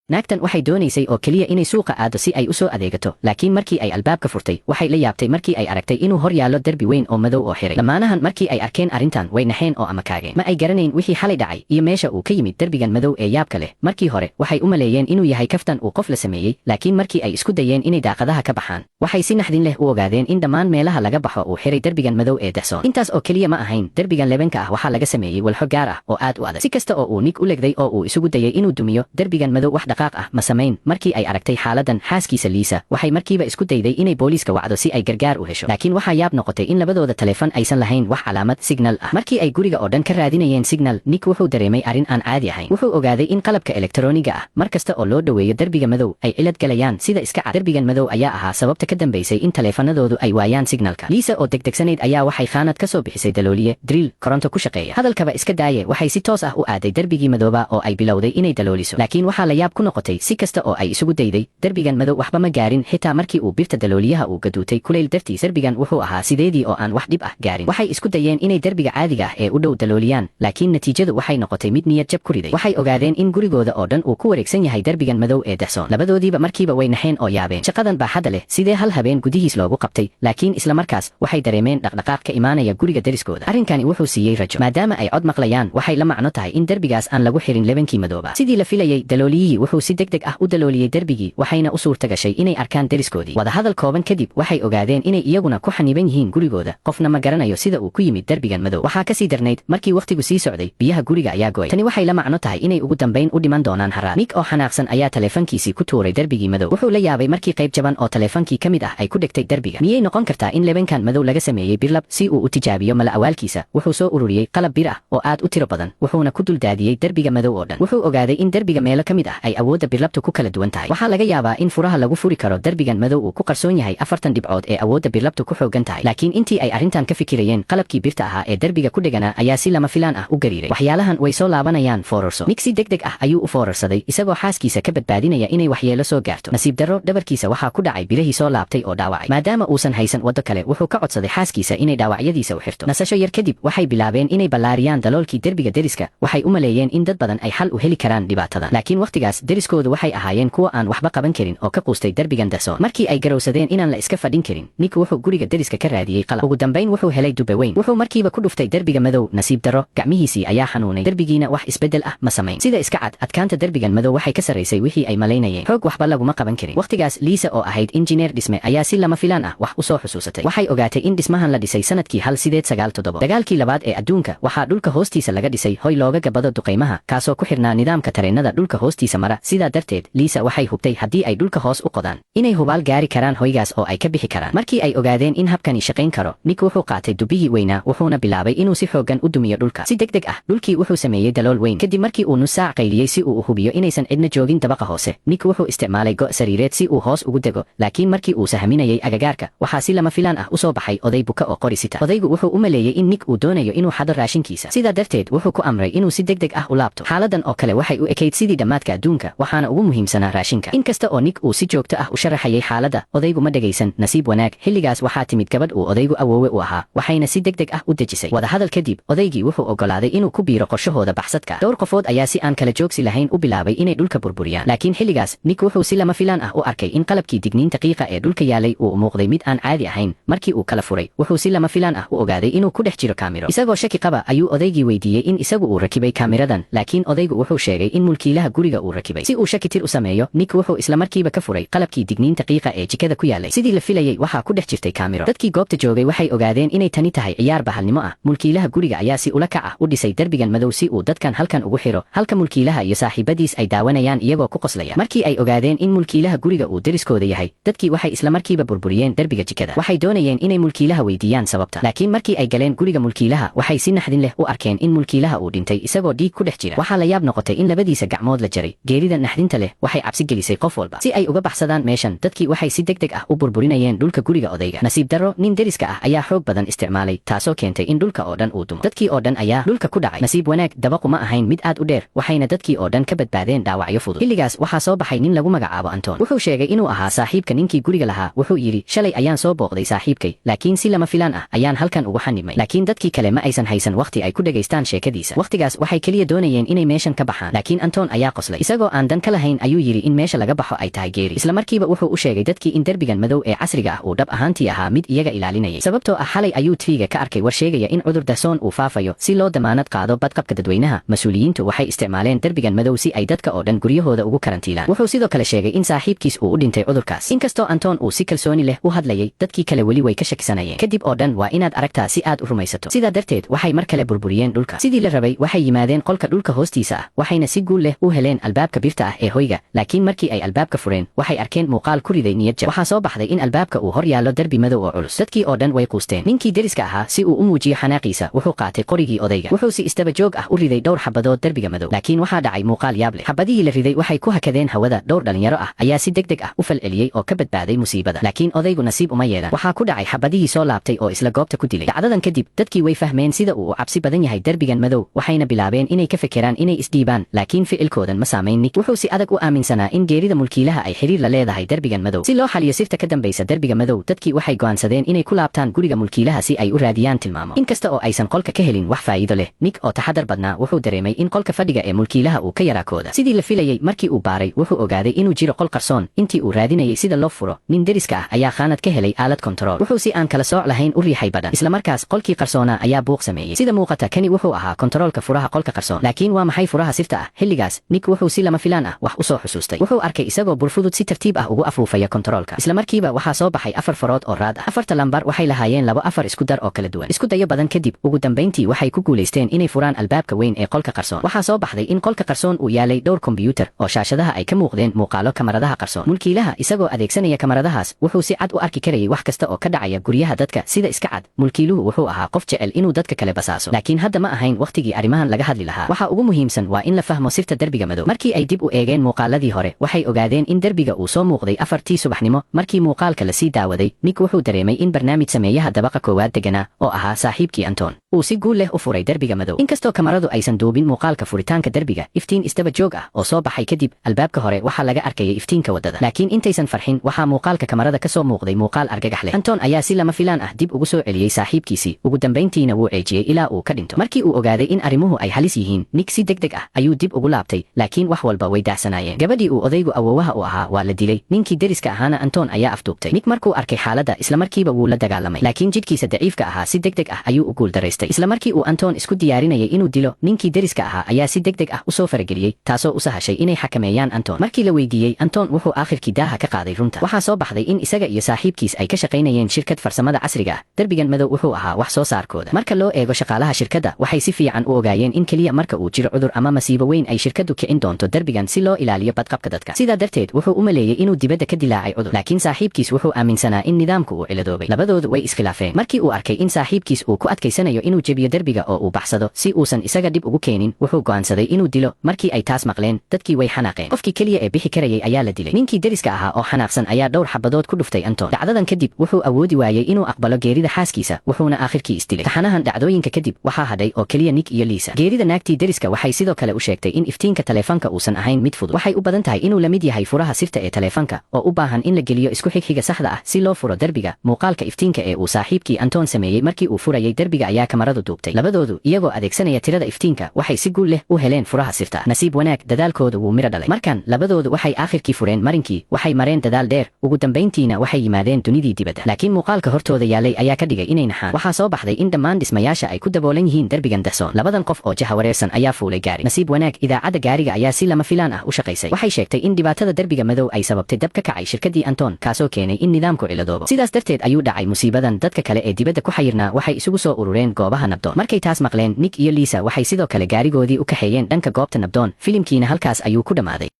Naagtan waxay doonaysay oo keliya inay suuqa aado si ay u soo adeegato, laakiin markii ay albaabka furtay, waxay la yaabtay markii ay aragtay inuu hor yaallo derbi weyn oo madow oo xiray. Lamaanahan markii ay arkeen arrintan, way naxeen oo amakaageen. Ma ay garanayn wixii xalay dhacay iyo meesha uu ka yimid derbigan madow ee yaabka leh. Markii hore waxay u maleeyeen inuu yahay kaftan uu qof la sameeyey, laakiin markii ay isku dayeen inay daaqadaha ka baxaan, waxay si naxdin leh u ogaadeen in dhammaan meelaha laga baxo uu xiray derbigan madow ee dahsoon. Intaas oo keliya ma ahayn, derbigan lebanka ah waxaa laga sameeyey walxo gaar ah oo aad u adag. Si kasta oo uu Nick u legday oo uu isugu dayay inuu dumiyo derbigan madow, wax dhaqaaq ah ma samayn. Markii ay aragtay xaaladan, xaaskiisa Liisa waxay markiiba isku dayday inay booliiska wacdo si ay gargaar u hesho, laakiin waxaa yaab noqotay in labadooda taleefan aysan lahayn wax calaamad signal ah. Markii ay guriga oo dhan ka raadinayeen signal, Nick wuxuu dareemay arrin aan caadi ahayn. Wuxuu ogaaday in qalabka elektarooniga ah mar kasta oo loo dhoweeyo derbiga madow ay cilad galayaan. Sida iska cad, derbigan madow ayaa ahaa sababta ka dambaysay in taleefanadoodu ay waayaan signalka. Liisa oo degdegsanayd ayaa waxay khaanad ka soo bixisay dalooliye drill koronto ku shaqeeya. Hadalkaba iska daaye, waxay si toos ah u aaday derbigii madooba oo ay bilowday inay dalooliso. Laakiin waxaa la yaab ku noqotay, si kasta oo ay isugu dayday, derbigan madow waxba ma gaarin. Xitaa markii uu birta dalooliyaha uu gaduutay kulayl dartiis, derbigan wuxuu ahaa sideedii oo aan wax dhib ah gaarin. Waxay isku dayeen inay derbiga caadiga ah ee u dhow dalooliyaan, laakiin natiijadu waxay noqotay mid niyad jab ku riday. Waxay ogaadeen in gurigooda oo dhan uu ku wareegsan yahay derbigan madow ee dahsoon. Labadoodiiba markiiba way naxeen oo yaabeen. Shaqadan baaxadda leh sidee hal habeen gudihiis loogu qabtay? Laakiin isla markaas waxay dareemeen dhaqdhaqaaq ka imaanaya guriga deriskooda. Arrinkani wuxuu siiyey rajo. Maadaama ay cod maqlayaan, waxay la macno tahay in derbigaas aan lagu xirin lebankii madooba. Sidii la filayey, dalooliyihii wuxuu si degdeg ah u dalooliyey derbigii, waxayna u suurta gashay inay arkaan deriskoodii. Wadahadal kooban kadib, waxay ogaadeen inay iyaguna ku xaniban yihiin gurigooda. Qofna ma garanayo sida uu ku yimid derbigan madow. Waxaa kasii darnayd, markii wakhtigu sii socday, biyaha guriga ayaa go'ay. Tani waxay la macno tahay inay ugu dambayn u dhiman doonaan haraad. Nick oo xanaaqsan ayaa taleefankiisii ku tuuray derbigii madow. Wuxuu la yaabay markii qayb jaban oo taleefankii ka mid ah ay ku dhegtay derbiga. Miyay noqon kartaa in lebankan madow laga sameeyey birlab? Si uu u tijaabiyo mala awaalkiisa, wuxuu soo ururiyey qalab bir ah oo aad u tiro badan, wuxuuna ku dul daadiyey derbiga madow oo dhan. Wuxuu ogaaday in derbiga meelo ka mid ah ay awoodda birlabtu ku kala duwan tahay. Waxaa laga yaabaa in furaha lagu furi karo derbigan madow uu ku qarsoon yahay 40 dhibcood ee awoodda birlabtu ku xoogan tahay. Laakiin intii ay arrintan ka fikirayeen, qalabkii birta ahaa ee derbiga ku dheganaa ayaa si lama filaan ah u gariiray. Waxyaalahan way soo laabanayaan, foorarso! Nick si degdeg ah ayuu u foorarsaday, isagoo xaaskiisa ka badbaadinaya inay waxyeelo soo gaarto. Nasiib darro, dhabarkiisa waxaa ku dhacay birahii soo laabtay oo dhaawacay. Maadaama uusan haysan waddo kale, wuxuu ka codsaday xaaskiisa inay dhaawacyadiisa u xirto. Nasasho yar kadib, waxay bilaabeen inay ballaariyaan daloolkii derbiga deriska. Waxay u maleeyeen in dad badan ay xal u heli karaan dhibaatadan, laakiin wakhtigaas deriskoodu waxay ahaayeen kuwa aan waxba qaban karin oo ka quustay derbigan dahsoon. Markii ay garowsadeen inaan la iska fadhin karin, Nick wuxuu guriga deriska ka raadiyey qalab. Ugu dambayn wuxuu helay dube weyn. Wuxuu markiiba ku dhuftay derbiga madow. Nasiib darro, gacmihiisii ayaa xanuunay, derbigiina wax isbeddel ah ma samayn. Sida iska cad, adkaanta derbigan madow waxay ka sarraysay wixii ay malaynayeen. Xoog waxba laguma qaban karin. Wakhtigaas Liisa oo ahayd injineer dhisme ayaa si lama filaan ah wax u soo xusuusatay. Waxay ogaatay in dhismahan la dhisay sanadkii 1897, dagaalkii labaad ee adduunka. Waxaa dhulka hoostiisa laga dhisay hoy looga gabado duqaymaha, kaasoo ku xirnaa nidaamka tareennada dhulka hoostiisa mara. Sidaa darteed Liisa waxay hubtay haddii ay dhulka hoos u qodaan, inay hubaal gaari karaan hoygaas oo ay ka bixi karaan. Markii ay ogaadeen in habkani shaqayn karo, Nick wuxuu qaatay dubihii weynaa, wuxuuna bilaabay inuu si xooggan u dumiyo dhulka. Si degdeg ah dhulkii wuxuu sameeyey dalool weyn. Kadib markii uu nus saac qayliyey si uu u hubiyo inaysan cidna joogin dabaqa hoose, Nick wuxuu isticmaalay go' sariireed si uu hoos ugu dego. Laakiin markii uu sahaminayay agagaarka, waxaa si lama filaan ah u soo baxay oday buka oo qori sita. Odaygu wuxuu u maleeyey in Nick uu doonayo inuu xado raashinkiisa, sidaa darteed wuxuu ku amray inuu si degdeg ah u laabto. Xaaladan oo kale waxay u ekayd sidii dhammaadka adduunka, waxaana ugu muhiimsanaa raashinka. Inkasta oo Nick uu si joogto ah u sharaxayay xaaladda, odaygu ma dhegaysan. Nasiib wanaag, xilligaas waxaa timid gabadh uu odaygu awoowe u ahaa, waxayna si degdeg ah u dejisay. Wadahadal kadib, odaygii wuxuu ogolaaday inuu ku biiro qorshahooda baxsadka. Dhowr qofood ayaa si aan kala joogsi lahayn u bilaabay inay dhulka burburiyaan, laakiin xilligaas Nick wuxuu si lama filaan ah u arkay in qalabkii digniinta qiiqa ee dhulka yaalay uu muuqday mid aan caadi ahayn. Markii uu kala furay, wuxuu si lama filaan ah u ogaaday inuu ku dhex jiro kaamiro. Isagoo shaki qaba ayuu odaygii weydiiyey in isagu uu rakibay kaamiradan, laakiin odaygu wuxuu sheegay in mulkiilaha guriga uu rakibay. Si uu shaki tir u sameeyo, Nick wuxuu isla markiiba ka furay qalabkii digniinta qiiqa ee jikada ku yaalay. Sidii la filayey, waxaa ku dhex jirtay kaamiro. Dadkii goobta joogay waxay ogaadeen inay tani tahay ciyaar bahalnimo ah. Mulkiilaha guriga ayaa si ula kac ah u dhisay derbigan madow si uu dadkan halkan ugu xiro, halka mulkiilaha iyo saaxiibadiis ay daawanayaan iyagoo ku qoslaya. Markii ay ogaadeen in mulkiilaha guriga uu deriskooda yahay, dadkii waxay isla markiiba burburiyeen derbiga jikada. Waxay doonayeen inay mulkiilaha weydiiyaan sababta, laakiin markii ay galeen guriga mulkiilaha, waxay si naxdin leh u arkeen in mulkiilaha uu dhintay isagoo dhiig ku dhex jira. Waxaa la yaab noqotay in labadiisa gacmood la jaray. Geerida naxdinta leh waxay cabsi gelisay qof walba. Si ay uga baxsadaan meeshan, dadkii waxay si degdeg ah u burburinayeen dhulka guriga odayga. Nasiib darro, nin deriska ah ayaa xoog badan isticmaalay, taasoo keentay in dhulka oo dhan uu dumo. Dadkii oo dhan ayaa dhulka ku dhacay. Nasiib wanaag, dabaqu ma ahayn mid aad u dheer, waxayna dadkii oo dhan ka badbaadeen dhaawacyo fudud. Xilligaas waxaa soo baxay nin lagu magacaabo Anton. Wuxuu sheegay inuu ahaa saaxiibka ninkii guriga lahaa. Wuxuu yidhi, "Shalay ayaan soo booqday saaxiibkay, laakiin si lama filaan ah ayaan halkan ugu xanibmay." Laakiin dadkii kale ma aysan haysan wakhti ay ku dhegaystaan sheekadiisa. Wakhtigaas waxay keliya doonayeen inay meeshan ka baxaan. Laakiin Anton ayaa qoslay isagoo aan aan dan ka lahayn ayuu yidhi in meesha laga baxo ay tahay geeri. Isla markiiba wuxuu u sheegay dadkii in derbigan madow ee casriga ah uu dhab ahaantii ahaa mid iyaga ilaalinayay, sababtoo ah xalay ayuu tviga ka arkay war sheegaya in cudur dahsoon uu faafayo. Si loo damaanad qaado badqabka dadweynaha, mas-uuliyiintu waxay isticmaaleen derbigan madow si ay dadka oo dhan guryahooda ugu karantiilaan. Wuxuu sidoo kale sheegay in saaxiibkiis uu u dhintay cudurkaas. Inkastoo Anton uu si kalsooni leh u hadlayay, dadkii kale weli way ka shakisanayeen. Kadib oo dhan waa inaad aragtaa si aad u rumaysato. Sidaa darteed waxay mar kale burburiyeen dhulka sidii la rabay. Waxay yimaadeen qolka dhulka hoostiisa ah, waxayna si guul leh u heleen albaabka birta ah ee hoyga. Laakiin markii ay albaabka fureen, waxay arkeen muuqaal ku riday niyad jab. Waxaa soo baxday in albaabka uu hor yaallo derbi madow oo culus. Dadkii oo dhan way quusteen. Ninkii deriska ahaa, si uu u muujiyo xanaaqiisa, wuxuu qaatay qorigii odayga. Wuxuu si isdaba joog ah u riday dhowr xabadood derbiga madow. Laakiin waxaa dhacay muuqaal yaab leh. Xabadihii la riday waxay ku hakadeen hawada. Dhowr dhalinyaro ah ayaa si degdeg ah u falceliyey oo ka badbaaday musiibada, laakiin odaygu nasiib uma yeelan. Waxaa ku dhacay xabadihii soo laabtay oo isla goobta ku dilay. Dhacdadan kadib dadkii way fahmeen sida uu u cabsi badan yahay derbigan madow, waxayna bilaabeen inay ka fekeraan inay isdhiibaan. Laakiin ficilkoodan ma saamayn Nick. Wuxuu si adag u aaminsanaa in geerida mulkiilaha ay xiriir la leedahay derbigan madow. Si loo xaliyo sirta ka dambaysa derbiga madow, dadkii waxay go'aansadeen inay ku laabtaan guriga mulkiilaha si ay u raadiyaan tilmaamo. Inkasta oo aysan qolka ka helin wax faa'iido leh, Nick oo taxadar badnaa wuxuu dareemay in qolka fadhiga ee mulkiilaha uu ka yaraa kooda. Sidii la filayay, markii uu baaray wuxuu ogaaday inuu jiro qol qarsoon. Intii uu raadinayay sida loo furo, nin deriska ah ayaa khaanad ka helay aalad kontarool. Wuxuu si aan kala sooc lahayn u riixay badhan. Isla markaas qolkii qarsoonaa ayaa buuq sameeyey. Sida muuqata, kani wuxuu ahaa kontaroolka furaha qolka qarsoon. Laakiin waa maxay furaha sirta ah? Xilligaas Nick wuxuu si lama filaan ah wax u soo xusuustay. Wuxuu arkay isagoo burfudud si tartiib ah ugu afuufaya kontaroolka. Isla markiiba waxaa soo baxay afar farood oo raad ah. Afarta lambar waxay lahaayeen labo afar isku dar oo kala duwan. Isku dayo badan kadib, ugu dambayntii waxay ku guulaysteen inay furaan albaabka weyn ee qolka qarsoon. Waxaa soo baxday in qolka qarsoon uu yaalay dhowr kombiyuutar oo shaashadaha ay ka muuqdeen muuqaalo kamaradaha qarsoon. Mulkiilaha isagoo adeegsanaya kamaradahaas wuxuu si cad u arki karayay wax kasta oo ka dhacaya guryaha dadka. Sida iska cad, mulkiiluhu wuxuu ahaa qof jecel inuu dadka kale basaaso. Laakiin hadda ma ahayn wakhtigii arrimahan laga hadli lahaa. Waxa ugu muhiimsan waa in la fahmo sirta derbiga madow. Markii ay dib u eegeen muuqaaladii hore, waxay ogaadeen in derbiga uu soo muuqday 4tii subaxnimo. Markii muuqaalka lasii daawaday, Nick wuxuu dareemay in barnaamij sameeyaha dabaqa koowaad deganaa, oo ahaa saaxiibkii Anton, uu si guul leh u furay derbiga madow. Inkastoo kamaradu aysan duubin muuqaalka furitaanka derbiga, iftiin isdaba joog ah oo soo baxay kadib albaabka hore waxaa laga arkayay iftiinka waddada. Laakiin intaysan farxin, waxaa muuqaalka kamarada ka soo muuqday muuqaal argagax leh. Anton ayaa si lama filaan ah dib ugu soo celiyey saaxiibkiisii, ugu dambayntiina wuu ceejiyey ilaa uu ka dhinto. Markii uu ogaaday in arrimuhu ay halis yihiin, Nick si degdeg ah ayuu dib ugu laabtay, laakiin wax walba way daacsanaayeen. Gabadhii uu odaygu awoowaha u ahaa waa la dilay, ninkii deriska ahaana Anton ayaa afduubtay. Nick markuu arkay xaaladda, isla markiiba wuu la dagaalamay, laakiin jidhkiisa daciifka ahaa si degdeg ah ayuu u guuldaraystay. Isla markii uu Anton isku diyaarinayay inuu dilo, ninkii deriska ahaa ayaa si degdeg ah usoo farageliyey, taasoo u sahashay inay xakameeyaan Anton. Markii la weydiiyey, Anton wuxuu aakhirkii daaha ka qaaday runta. Waxaa soo baxday in isaga iyo saaxiibkiis ay ka shaqaynayeen shirkad farsamada casriga ah. Derbigan madow wuxuu ahaa wax soo saarkooda. Marka loo eego shaqaalaha shirkadda, waxay si fiican u ogaayeen in keliya marka uu jiro cudur ama masiibo weyn ay shirkaddu kicin doonto derbigan si loo ilaaliyo badqabka dadka. Sidaa darteed wuxuu u maleeyey inuu dibadda ka dilaacay cudur, laakiin saaxiibkiis wuxuu aaminsanaa in nidaamku uu ciladoobay. Labadoodu way iskhilaafeen. Markii uu arkay in saaxiibkiis uu ku adkaysanayo inuu jebiyo derbiga oo uu baxsado si uusan isaga dhib ugu keenin, wuxuu go'aansaday inuu dilo. Markii ay taas maqleen, dadkii way xanaaqeen. Qofkii keliya ee bixi karayay ayaa la dilay. Ninkii deriska ahaa oo xanaaqsan ayaa dhowr xabadood ku dhuftay Anton. Dhacdadan kadib wuxuu awoodi waayey inuu aqbalo geerida xaaskiisa, wuxuuna aakhirkii isdilay. Taxanahan dhacdooyinka kadib waxaa hadhay oo keliya Nick iyo Liisa. Geerida naagtii deriska waxay sidoo kale u sheegtay in iftiinka taleefanka uusan ahayn mid fudud. Waxay u badan tahay inuu la mid yahay furaha sirta ee taleefanka oo u baahan in la geliyo isku xigxiga saxda ah si loo furo derbiga. Muuqaalka iftiinka ee uu saaxiibkii Anton sameeyey markii uu furayay derbiga ayaa kamaradu duubtay. Labadoodu iyagoo adeegsanaya tirada iftiinka waxay si guul leh u heleen furaha sirta. Nasiib wanaag, dadaalkoodu wuu miro dhalay. Markan labadoodu waxay aakhirkii fureen marinkii. Waxay mareen dadaal dheer, ugu dambayntiina waxay yimaadeen dunidii dibadda. Laakiin muuqaalka hortooda yaalay ayaa ka dhigay inay naxaan. Waxaa soo baxday in dhammaan dhismayaasha ay ku daboolan yihiin derbigan dahsoon. Labadan qof oo jaha wareersan ayaa fuulay gaari. Nasiib wanaag, idaacadda gaariga ayaa si lama filaan ah u shaqaysay. Waxay sheegtay in dhibaatada derbiga madow ay sababtay dab ka kacay shirkaddii Anton, kaasoo keenay in nidaamku ciladoobo. Sidaas darteed ayuu dhacay musiibadan. Dadka kale ee dibadda ku xayirnaa waxay isugu soo urureen goobaha nabdoon. Markay taas maqleen, Nick iyo Liisa waxay sidoo kale gaarigoodii u kaxeeyeen dhanka goobta nabdoon. Filimkiina halkaas ayuu ku dhammaaday.